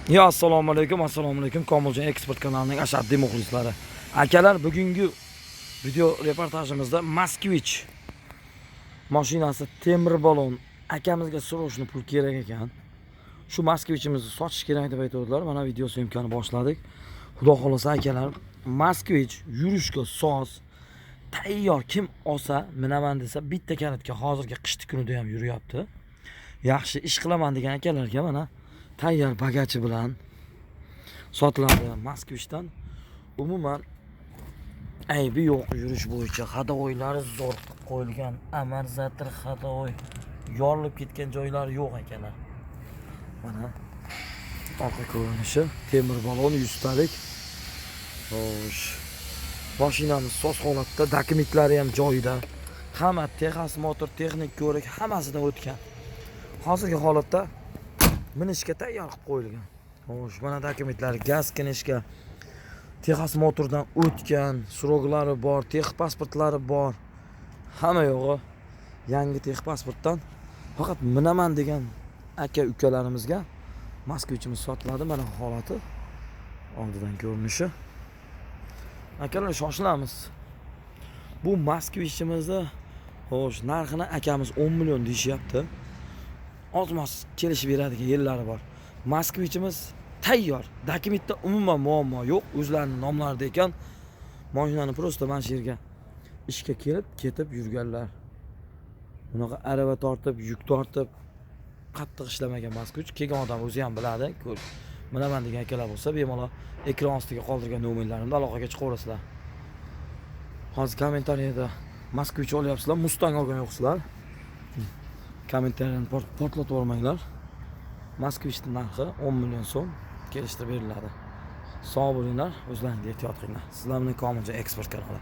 Yo, assalomu alaykum, assalomu alaykum, Komiljon Eksport kanalining ashaddiy muxlislari. Akalar, bugungi video reportajimizda Moskvich mashinasi, temir balon akamizga срочно pul kerak ekan. Shu Moskvichimizni sotish kerak deb aytgandilar. Mana, video съёмка ni boshladik. Xudo xolasa, akalar, Moskvich yurishga soz, tayyor. Kim olsa, minaman desa, bitta kalitga hozirgi qishni kunida ham yuryapti. Yaxshi ish qilaman degan akalarga, mana, tayyor bagaji bilan sotiladi. Moskvichdan umuman aybi yo'q yurish bo'yicha. Ходовой lari zo'r qilib qo'yilgan, амортизатор, ходовой yorilib ketgan joylari yo'q, akalar. Mana, orqa ko'rinishi, temir balon, 100 talik. Xo'sh, mashinamiz soz holatda, dokumentlari ham joyida, hamma техосмотр, texnik ko'rik, hammasidan o'tgan. Hozirgi holatda minishga tayyor qilib qo'yilgan. Xo'sh, mana dokumentlari, газ книжка, техосмотр dan o'tgan, срок lari bor, тех pasportlari bor, hamma yo'g'i yangi тех pasportdan. Faqat minaman degan aka ukalarimizga Moskvichimiz sotiladi. Mana holati, oldidan ko'rinishi. Akalar, shoshilamiz bu Moskvichimizni. Xo'sh, narxini akamiz 10 million deyishyapti, ozmoz kelishib beradigan yerlari bor. Moskvichimiz tayyor, dokumentda umuman muammo yo'q, o'zlarini nomlarida ekan. Mashinani просто mana shu yerga ishga kelib ketib yurganlar. Bunaqa arava tortib, yuk tortib, qattiq ishlamagan Moskvich. Kelgan odam o'zi ham biladi. Minaman degan akalar bo'lsa, bemalol ekran ostiga qoldirgan nomerlarimda aloqaga chiqaverasizlar. Hozir kommentariyada "Moskvich olyapsizlar, Mustang olgan yo'qsizlar", kommentariyani portlatib yubormanglar. Moskvichni narxi 10 million so'm, kelishtirib beriladi. Sog' bo'linglar, o'zlaringga ehtiyot qilinglar. Sizlar bilan Komiljon Eksport kanali.